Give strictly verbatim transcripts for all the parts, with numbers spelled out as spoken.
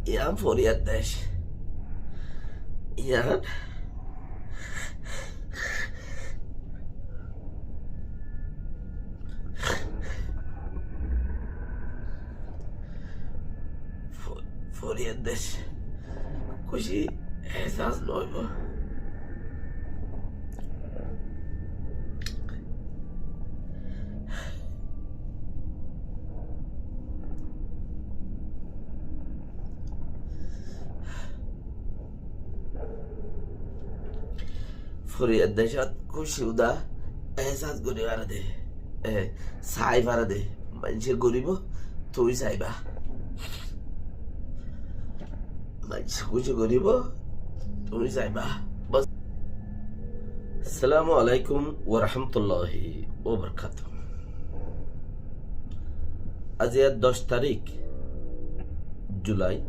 Yián foriyar dec. Yián fo-, foriyar dec. Kúci ehsas no óibo. Foriyar decót kúci uda ehsas gorí farede, e, sai farede. Maincé goríbo, tuñí saiba. Maincé kúci goríbo, tuñí saiba. Bos. Assalamu alaikum wa rahmatullahi wa barakatuhu. Aijja doc tarík Julai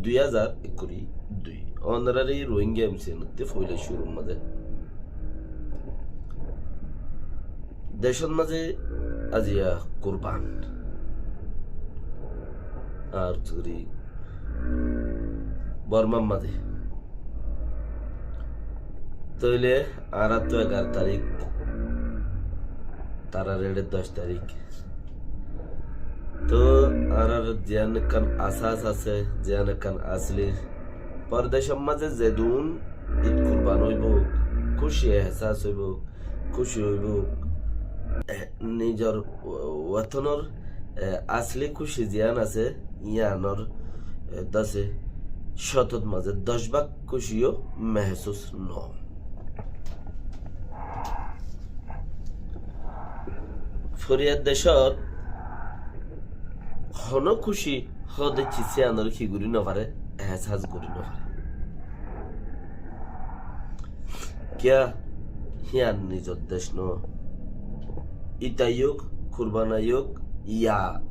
dui házar ekkuri dui. Ónorari Rohingya M C N ottú foila cúrur mazé decót mazé aijja kurban. Ar turi Bormar mazé. Tóile añárattú egaró tarík, tarár eçé doc tarík. Tóu añárar ziyán ekkán asas asé, ziyán ekkán asli, pordecór mazé zedún Id kurban óibo, kúci ehsas óibo, kúci óibo, e, nizor wa-, watonor, e, asli kúci ziyán asé, yíanor, e, dase cótot mazé doc bák kúci yó mehsús no. Foriyar decót honó kúci hóde cis yíanor ki gorí no fare, ehsas gorí no fare. Kiyá? Híyan nizor dec no. Íta aiyók, kurban aiyók, ya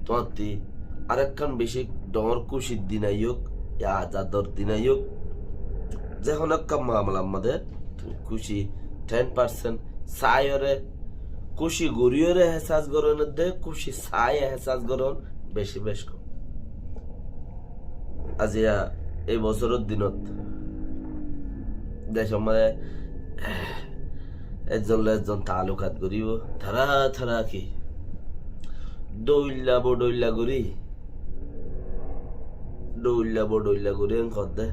tuáñtti arekkán bicí dhoóñr kúcir din aiyók, ya azador din aiyók, ze honó ekkán mamalar mazé tuñí kúci ten percent saiyóre, kúci goríyóre ehsas goron edde, kúci sai ehsas goron bicí bec kom. Aijja ei bosóror dinot decór mazé, eh, ezzon loi ezzon taallukat goríbo, tará tará ki dhoilla bodhoilla gorí, dhoilla bodhoilla gorí en hoódde,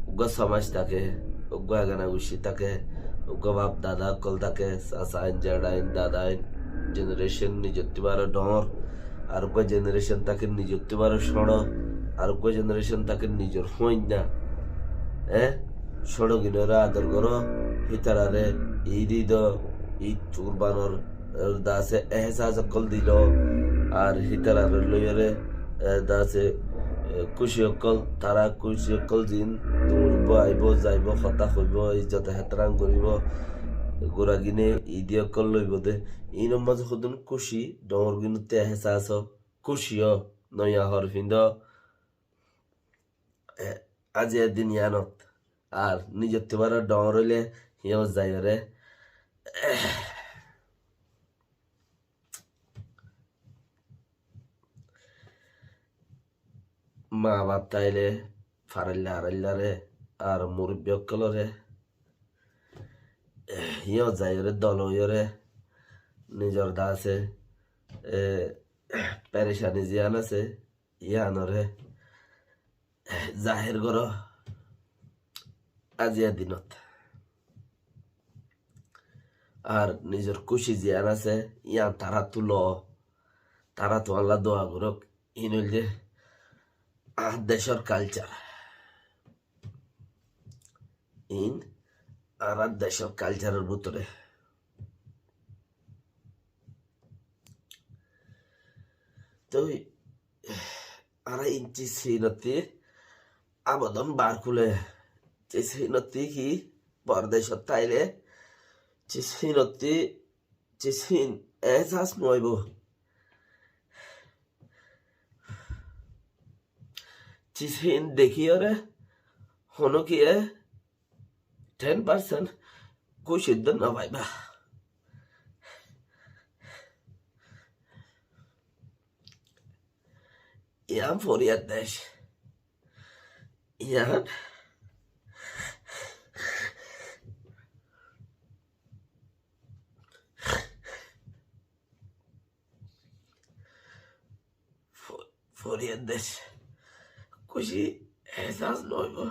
uggúa somaj táke, uggúa egana guccí táke, uggúa baf dada ókkol táke, sasa ain, jeda ain, dada ain, generation nizottú baró dhoóñr, ar uggúa generation táke nizottú baró cóñço, ar uggúa generation táke nizor fúainna. E, cóñço ginóre ador goró, hítarare Id Id, Id kurbanor, e, dase ehsas ókkol dilo, ar hítarare loiyóre, e, dase, e, kúci ókkol, tará kúci ókkol zin, dúr bo, aibo, zaibo, hotá hoibo, izzote hétaram goríbo, gura gine Idi ókkol loibo de. Inor mazé hodún kúci, dhoóñr ginottú ehsas ó, kúci ó, noiya hor findo, e, aijja din yíanot. Ar nizottú baró dhoóñr óile híyot zaiyóre, e, maa baf táile farailla araillare ar murubbi ókkolore, e, híyot zaiyóre dol óiyore nizor dase, e, perecani ziyán asé, yíanore, e, zahér goró aijja dinot. Ar nizor kúci ziyán asé, yían taráttu lo, taráttu Allah dua gorók. In óilde añár decór culture. In añár decór culture or bútore. Toi añára in cis hínottí abodon bar kúle, cis hínottí ki pordecót táile, cis hínottí, cis hín ehsas no óibo. Cis hín dekíyore honókiye ten percent kúci dun no faiba. Yián foriyar dec. Yián fo-, foriyar dec. Kúci ehsas no óibo.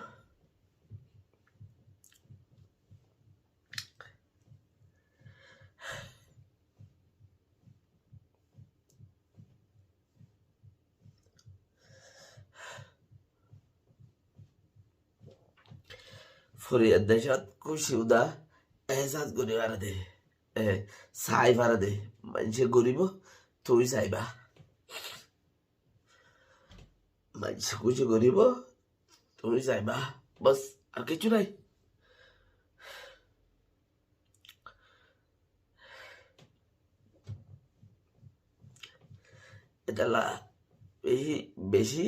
Foriyar decót kúci uda ehsas gorí fare de, e, sai fare de. Maincé goríbo, tuñí saiba. Maincé kúci goríbo, tuñí saiba. Bas, ar kessú nai. Etolla beci, beci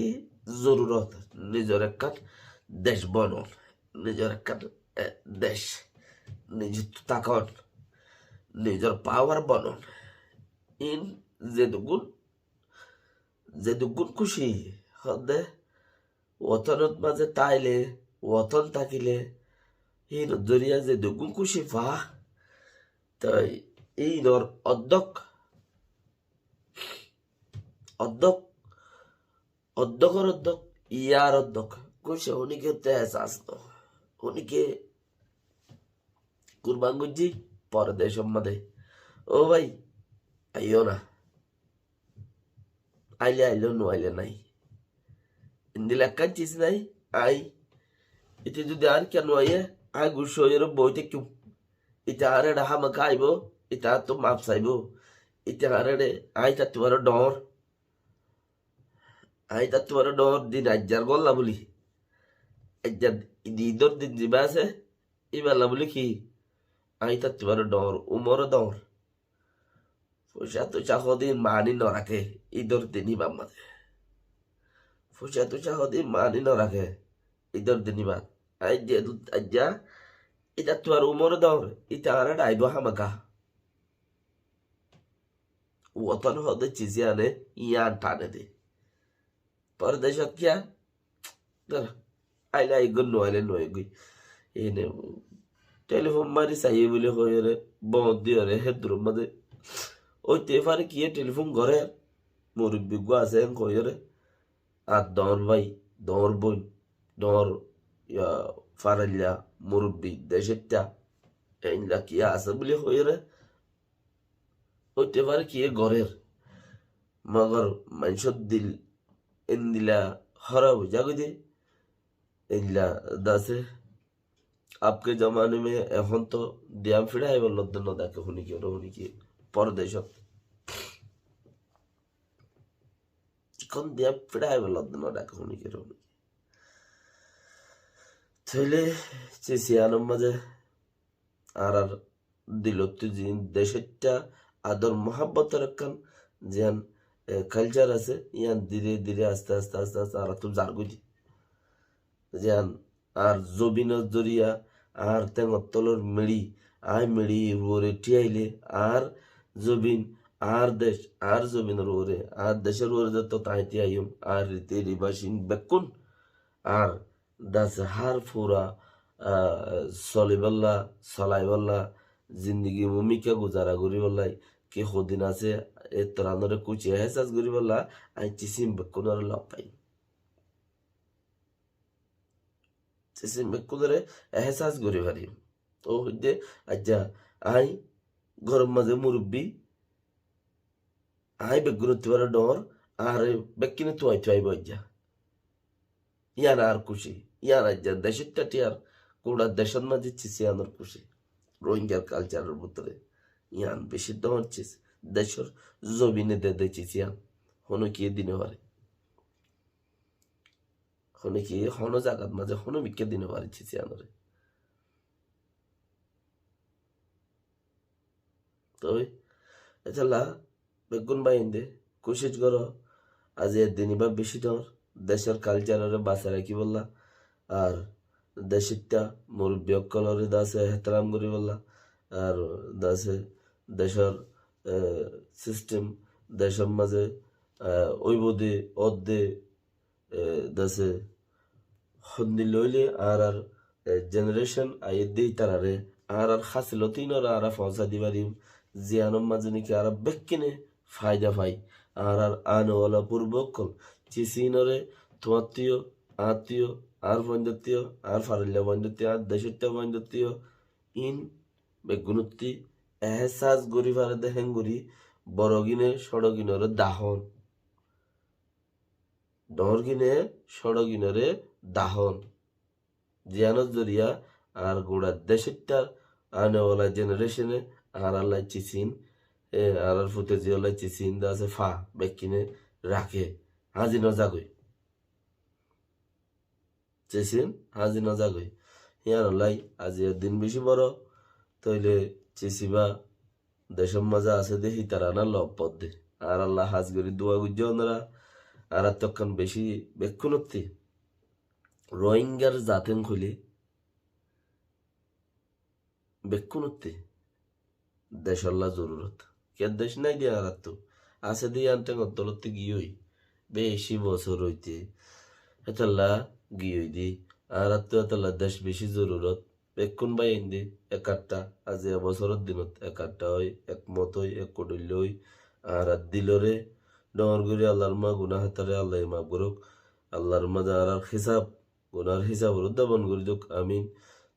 zorurot nizor ekkán dec bonon, nizor ekkán, e, dec, nizor takot, nizor pawar bonon. In zedukkún, zedukkún kúci hoó de, wotonot mazé táile, woton tákile, híinor zoriya zedukkún kúci fa, toi híinor oddók, oddók, oddókor oddók, yar oddók kúci. Honíkiyóttu ehsas no, honíkiye kurban goijjé por decór mazé. Ó bái, aiyó na. Aile ailó, no aile nai. Endilla ekkán cis nai, añí. Ite zodi añár kiyá no aiyé, añí guccá óiyore boi táikkum. Ite añáre eçe hámaka aibo, ite añáttu maf saibo. Ite añáre eçe, añí tattú aró dhoóñr. Añí tattú aró dhoóñr din aijjar golla buli. Aijjar idor din ziba asé, íballa buli ki? Añí tattú aró dhoóñr, umoró dhoóñr. Foicá toicá hodin maáni no raké, idor din ibár mazé. Foicá toicá hodin maáni no raké, idor din ibát. Aijja, aijja, itattú ar umoró dhoóñr, ite añáre dhaibo hámaka. Woton hoó de cis yíane, yián thane de. Pordecót kiyá? Dóro, aile aigói, no aile no aigói. Ene telifon mari saiyé buli hoiyóre, boóñt diyóre, hé duror mazé. Óite fare kiyé telifon gorér, murubbi uggúa asé en hoiyóre, ar dhoóñr bái, dhoóñr bóin, dhoóñr, ya, farailla, murubbi, decóitta, eilla kiyé asé buli hoiyóre, óite fare kiyé gorér. Mogor maincór dil endilla hóraf ói zagói de, endilla dase, abke zamane me ehón to diyam fiçaibar lodde no dake honikiye, honikiye pordecót. Ehón diyam fiçaibar lodde no dake honikiye, honikiye. Tóile cis yíanor mazé añárar dilottú ziín decóitta ador muhábbotor ekkán ziín, e, kalcár asé, yían dire dire aste aste aste aste añárattú zargói de. Ziín añár zobinor zoriya, añár théngor tólor meçi, aññí meçir uore thíyaile, añár zobin, añár dec, añár zobinor uore, añár decór uore zeto aññí thíyaiyum, añár riti ribac iín bekkún añár dase hár fura, a, solibálla, solaibálla, zindigi mumikká guzara goríbálla, ki hodin asé, ettoranoré kúci ehsas goríbálla, aññí cis iín bekkúnoré lofáiyum. Cis iín bekkúnoré ehsas gorí fariyum. Ó hoidde, aijja, aññí góror mazé murubbi, aññí beggúnottú fare dhoóñr, añáre bekkúne tuai tuai boijja. Yían añár kúci, yían aijja decóitta thíyar, gura decót mazé cis yíanor kúci. Rohingyar kalcáror bútore yían beci dhoóñr cis, decór zobine de de cis yían, honókiye di no fare. Honókiye, honó zagat mazé honó mikká di no fare cis yíanoré. Toi, etolla beggún báiyainde kucíc goró, aijja din ibá beci dhoóñr, decór kalcároré basai rakíbolla, ar decóitta murubbi ókkoloré dase ehteram goríbolla, ar dase decór, e, sistem, decór mazé, e, óibo de, ódde, e, dase hondilla óile añárar, e, generation aiyér de ítararé añárar hásilot ínore añára foóñsai di farim, ziyánor mazé néki añára bekkúne faida fai. Añárar anewala furba ókkol, cisínore tuáñttú yó, añáttu yó, añár fuaindóttu yó, añár faroilla fuaindóttu yó, añár decóitta fuaindóttu yó, ín beggúnottú ehsas gorí fare de héngorí borogíne cóçoginoré dahón. Dhoóñrgíne cóçoginoré dahón. Ziyánor zoriya añár gura decóittar anewala generation e añárálla cisín, e, añárár futoziyolla cisín de asé fa bekkúne raké. Háñzi no zagói. Cisín háñzi no zagói. Híyanolla aijja din bicí boro, tóile cisibá decór mazé asé de hítarana lob fodde. Añárálla hás gorí dua goijjó onora, añáráttu ekkán bicí bekkúnottú. Rohingyar zaten hoilé bekkúnottú decólla zorurot. Kiyá dec nái de añáráttu. Asé de yían théngor dolottú giyói. Bicí bosór óite. Hétolla giyói de. Añáráttu hétolla dec bicí zorurot. Bekkún báiyain de ekattá. Aijja bosóror dinot ekattá ói, ekmot ói, ek kudhoilla ói. Añárar diloré dhoóñr gorí Allar mazé guná hátaré Allaye maf gorók. Allar mazé añárar hísab Gunár hísab uddá bon gorí dók, amin.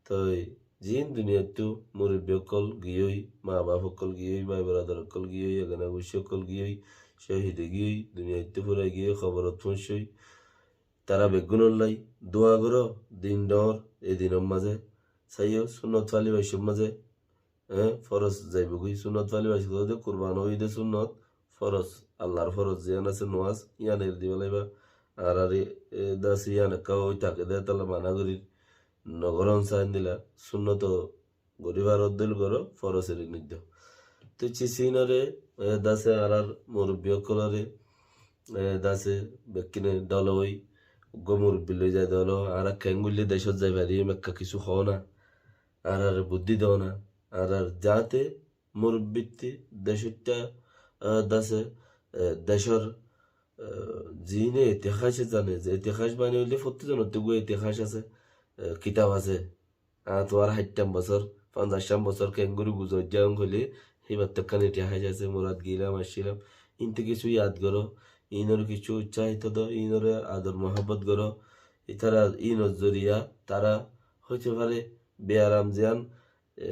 Toi ziín duniyaittú murubbi ókkol giyói, maa baf ókkol giyói, bái boradar ókkol giyói, egana guccí ókkol giyói, cóhide giyói, duniyaittú furai giyói, koborot fúñiccói, tará beggúnollái dua goró, din dhoóñr, e dinor mazé. Saiyó, sunnot fali baiccór mazé, e, foros zaibói, sunnot fali baiccór de kurban óiye de sunnot, foros, Allar foros ziyán asé nomás, yían eri dibá laiba. Añárar e, e, dase yían ekká ói táke de, hétolla mana gorír, nogorón saindila, sunnot gorí faródde óile goró, foros eri noiddo. Toi cisínoré, e, dase añárar murubbi ókkoloré, e, dase bekkúne dol ói, uggúa murubbi loi zai dol ó, añára keéngoillé decót zai fariyum ekká kissú hoóna, añáraré buddí doóna, añárar zaáte murubbittí decóitta, ah, dase, eh, decór, eh, ziíne itihás zane, ze itihás mani óilde fottí zonottú uggúa itihás asé, eh, kitab asé. Añár tuáñr háittán bosór, fonzaiccán bosór keéngorí guzori zaiyum hoilé, híbattú ekkán itihás asé, murad giyílam, aiccílam. Íntu kissú yad goró, íinoré kissú ucsáhito do, íinoré ador muhábbot goró. Ítara íinor zoriya tará óite fare biyaram ziyán e,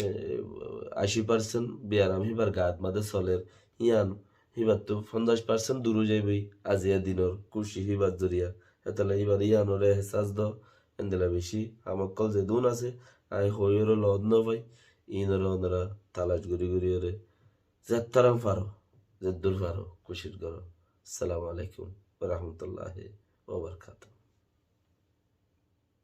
ací parsent biyaram híbar gaat mazé soler, híyan híbattú fonzaic parsent dur ói zaibói, aziya dinor kúci híbar zoriya. Hétolla híbar híyanoré ehsas do, endilla bicí ham ókkol zedún asé, aññí hoóiyoré loot nofai, iínoré onora talac gorí goríyoré zettáram faró, zeddur faró, kúcir goró. Assalamu alaikum wa rahmatullahi wa barakatuhu.